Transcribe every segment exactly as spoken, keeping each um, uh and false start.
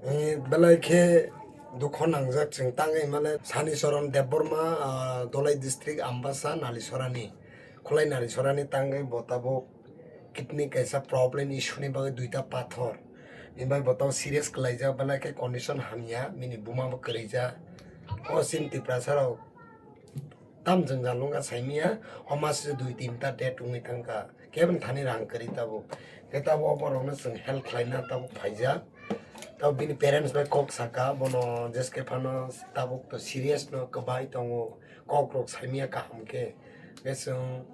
Eh, belai khe dukho nangjak chwng tangwi male Sani Choron Debbarma, ah, Dholai district Ambasa Nalisorani, Khulai Nalisorani tangwi bo tabuk kidney kaisa problem issue ni bagwi duita pathor ni bagwi bo tabuk serious kwlaijak, belai khe condition hamya, bini buma bo kwrwijak. O chini Tiprasa rok tam jwngjal wngkha saimanya, o mas se dui tinta date wngwi thangkha, keboni thani rang kwrwi tabuk. Khe tabuk o borokno chwng help khlaina tabuk phaijak. Tabuk bini parents bai kok saka, bono jeske phano tabuk to serious no kwbai tongo, kok rok saimanya kaham khe. Khe chwng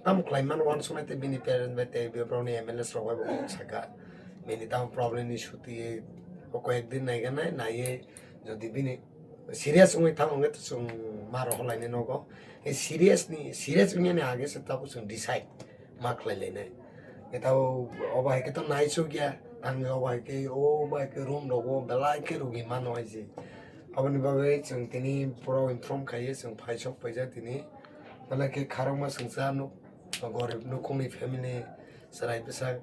tam khlai mano uansuknai tei bini parents bai tei borokni M L As rok bai bo kok saka. Bini tamo problem ni suti o koyek din naiganai naiye jodi bini serious wngwi thang hwnkhe to chwng ma rohor lainai nogo. Serious ni, serious wngya ni age se tabuk chwng decide ma khlai lainai. Khe tabuk obo hai khe to naisuk ya, tangwi obo hai khe, obo hai khe room rogo belai khe rugi mano hai se. Aboni bagwi chwng tini borok inform khaiwi chwng phai sok paijak tini. Belai khe kharokma swngchar nuk, gorib nukhungni family chwrai bwsa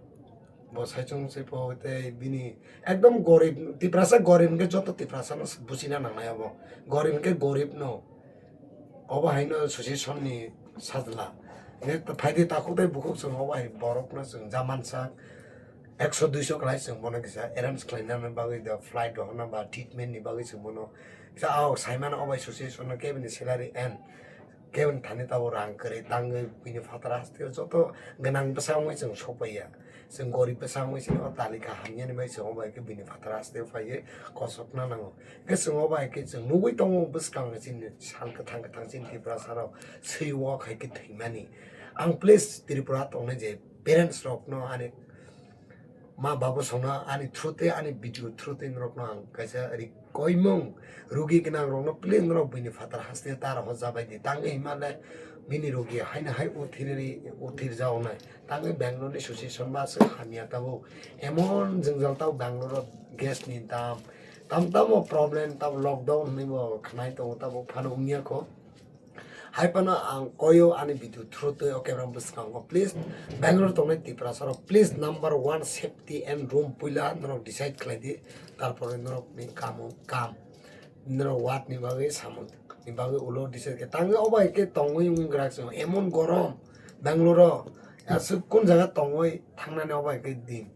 bo saichung se po tei bini ekdom gorib, Tiprasa gorib hwnkhe joto Tiprasa no buchina nangnai abo. Gorib hwnkhe gorib no. Obo hai no association ni sajla. Hwnkhe phaidi takhuk tei bukhuk chwng obo hai borok no chwng jamansa ekso duiso kwlai chwng bono kisa arrange khlaina bagwi da flight rohorna ba treatment ni bagwi chwng bono kisa ao saimano obo association no kebini salary and keboni thani tabuk rang kwrwi tangwi bini phataro hasteo joto gwnang bwsa wngwi chwng sopaiya. Chwng gorib bwsa wngwi chini o talika hamyani bai chwng obo hai khe bini phataro hasteo phaiwi kosokna nango. Hwnkhe chwng obo hai khe chwng nugwi tongo bwskang chini sal kwthang kwthang chini Tiprasa rok swi wok hai khe thwimani. Ang please Tripura tongnai je parents rokno ani ma babu songno ani through tei ani video through tei norokno ang kaisa ri koimung rugi gwnang rokno please norok buini phatar haste ta rohor jabai di tangwi himale bini rugi haino hai uthirwi uthir jaonai tangwi Bangalore ni association ba se hamya tabuk emon jwngjal tabuk Bangalore o gas ni dam tam tamo problem tabuk lockdown hinwi bo khnai tongo tabuk phano wngya kho. Hai phano ang koyo ani video through twi o camera bwskango. Please, Bangalore tongnai Tiprasa rok, please, number one safety and room puila norok decide khlai di. Tarpore norok ni kamo kam. Norok wat ni bagwi samung ni bagwi ulo decide khe. Tangwi obo hai khe tongwi wng grak se emon gorom Bangalore o. Aswk kun jaga tongwi thangnani obo hai khe din.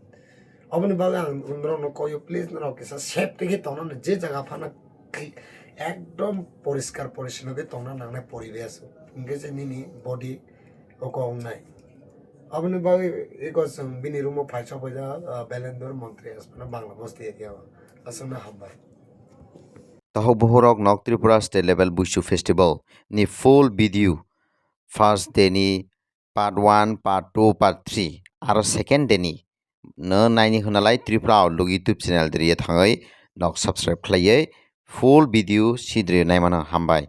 Oboni bagwi ang norokno koyo, please, norok kisa safety khe tongna nang, je jaga phano khe ekdom poriskar porisno khe tongna nangnai poribesh, hwnkhe se nini body oko wngnai. Oboni bagwi eko chwng bini room o phai sok paijak, ah, Belendor Montri Hasmana Bangla Bosti area o. Aswkno hambai. Tahok bohorok nok Tripura State Level Buisu Festival ni full video first day ni part one, part two, part three, aro second day ni no naini hwnalai Tripura Outlook YouTube channel diriye thangwi nok subscribe khlaiwi full video sidri naimano hambai.